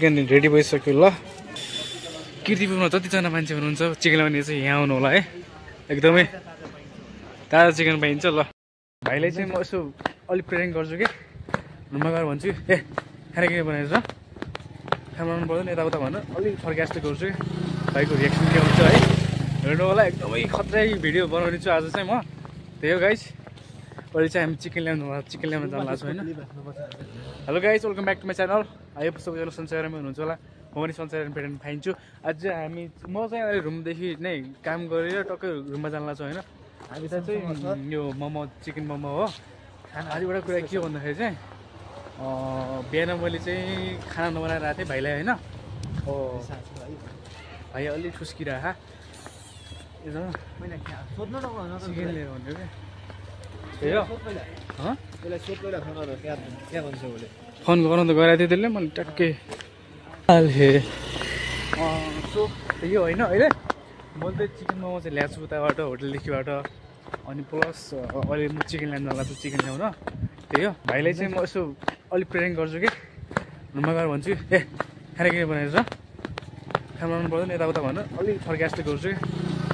Ready भइसक्यो ल। कीर्तिपुरमा जतिजना मान्छे हुनुहुन्छ चिकन ल्याउने चाहिँ यहाँ आउनु होला है। एकदमै ताजा चिकन पाइन्छ ल। भाइलाई चाहिँ म यसो अलिक प्रेजेन्ट गर्छु कि रुममा गएर भन्छु ए खाना के बनाएछ खाना बनाउनु पर्दैन यताउता भनेर अलिक फर्कास्ट गर्छु कि भाइको रिएक्सन के हुन्छ है हेर्नु होला। एकदमै खतरा भिडियो बनाउने छु आज चाहिँ म। त्यही हो गाइस, अहिले चाहिँ हामी चिकन ल्याउनु होला, चिकन ल्याउनु जानु लाग्छ होइन। Hello guys, welcome back to my channel. आयो सबैजना सन्चैमा हुनुहुन्छ होला। म पनि सन्चैमा भेटेर पाइन्छु। आज म चाहिँ अहिले रुमदेखि नै काम गरेर टक्कै रुममा जानु लाग्छ होइन। हामी चाहिँ यो मोमो चिकन मोमो हो। आज एउटा कुरा के हो भन्दाखेरि चाहिँ बिहान मैले चाहिँ खाना नबनाएर आएको थिएँ भाइलाई होइन। भाइ अलिक ठुस्किरहेको चिकन लिएर भन्यो क्या फोन गराउनु त गराएको थियो त्यसले मैले टक्कै हाल्थेँ। सो यो होइन अहिले मैले चाहिँ चिकन मोमो चाहिँ ल्याएको छु उताबाट होटलदेखिबाट। अनि प्लस अहिले म चिकन ल्याउनु लाग्छु, चिकन ल्याउन। त्यही हो, भाइलाई चाहिँ म यसो अलिक प्रेजेन्ट गर्छु कि रुममा गएर भन्छु ए खाना के बनाएछ खाना बनाउनु पर्दैन यताउता भनेर अलिक फर्कास्ट गर्छु कि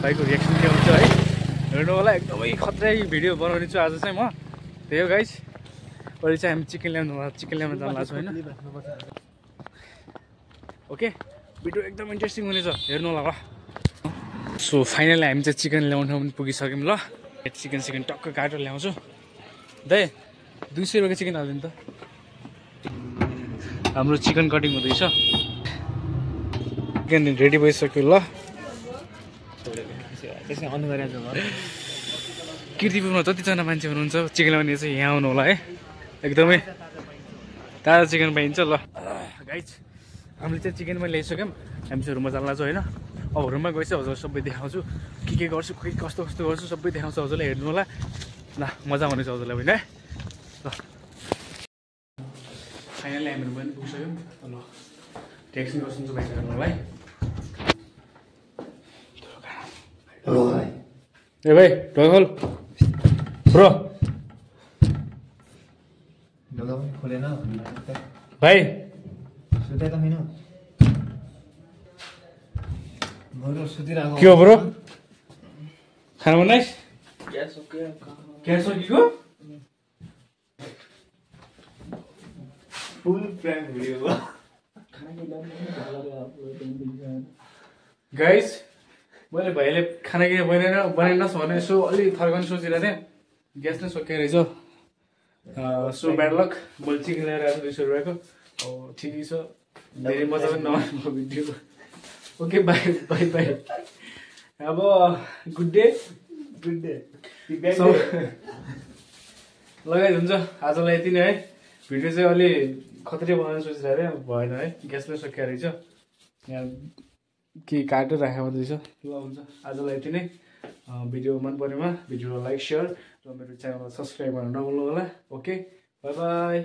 भाइको रिएक्सन के हुन्छ है हेर्नु होला। एकदमै खतरा भिडियो बनाउने छु आज चाहिँ म। त्यही हो गाइस, अहिले चाहिँ हामी चिकन ल्याउनु होला, चिकन ल्याउनु जानु लाग्छ होइन। ओके, भिडियो एकदम इन्ट्रेस्टिङ हुनेछ हेर्नु होला। सो फाइनली हामी चाहिँ चिकन ल्याउनु पनि पुगिसक्यौँ ल। चिकन टक्क काटेर ल्याउँछु। दाइ 200 रुपियाँको चिकन हालिदिनु त। हाम्रो चिकन कटिङ हुँदैछ। चिकन रेडी भइसक्यो ल। कीर्तिपुरमा जतिजना मान्छे हुनुहुन्छ चिकन ल्याउने चाहिँ यहाँ आउनु होला है। एकदमै ताजा चिकन पाइन्छ ल। गाइस, हामीले चाहिँ चिकन पनि ल्याइसक्यौँ। हामी चाहिँ रुममा जानु लाग्छ होइन। अब रुममा गएपछि हजुर सबै देखाउँछु के गर्छु, खोइ कस्तो कस्तो गर्छु सबै देखाउँछु हजुरलाई हेर्नु होला। ल मजा आउनेछ हजुरलाई पनि है ल। फाइनली हामी रुममा पनि पुगिसक्यौँ ल। टेक्सन गर्छु भाइ हेर्नु होला है। ए भाइ ढोल ब्रो भाइ के हो ब्रो खाना बनाइस्? ग्यास सकिएको? फुल प्र्याङ्क भिडियो गाइस, मैले भाइले खाना किन बनाइनस् भने यसो अलिक फर्काउनु सोचिरहेको थिएँ। ग्यास नै सकिएको रहेछ। So bad lock. मैले चिकन ल्याएर आएको 200 रुपियाँको। ठिकै छ, धेरै मजा पनि नआएको video. Okay by by by. अब गुड डे लगाइ हुन्छ आजलाई यति नै है। भिडियो चाहिँ अलि खतरै बनाउनु सोचिरहेको थिएँ, भएन है। ग्यास नै सकिएको रहेछ। यहाँ के काटेर राखेको रहेछ। ल हुन्छ आजलाई यति नै। भिडियो मन परेमा भिडियोलाई लाइक सेयर र मेरो च्यानललाई सब्सक्राइब गर्न नभुल्नु होला। Okay by by.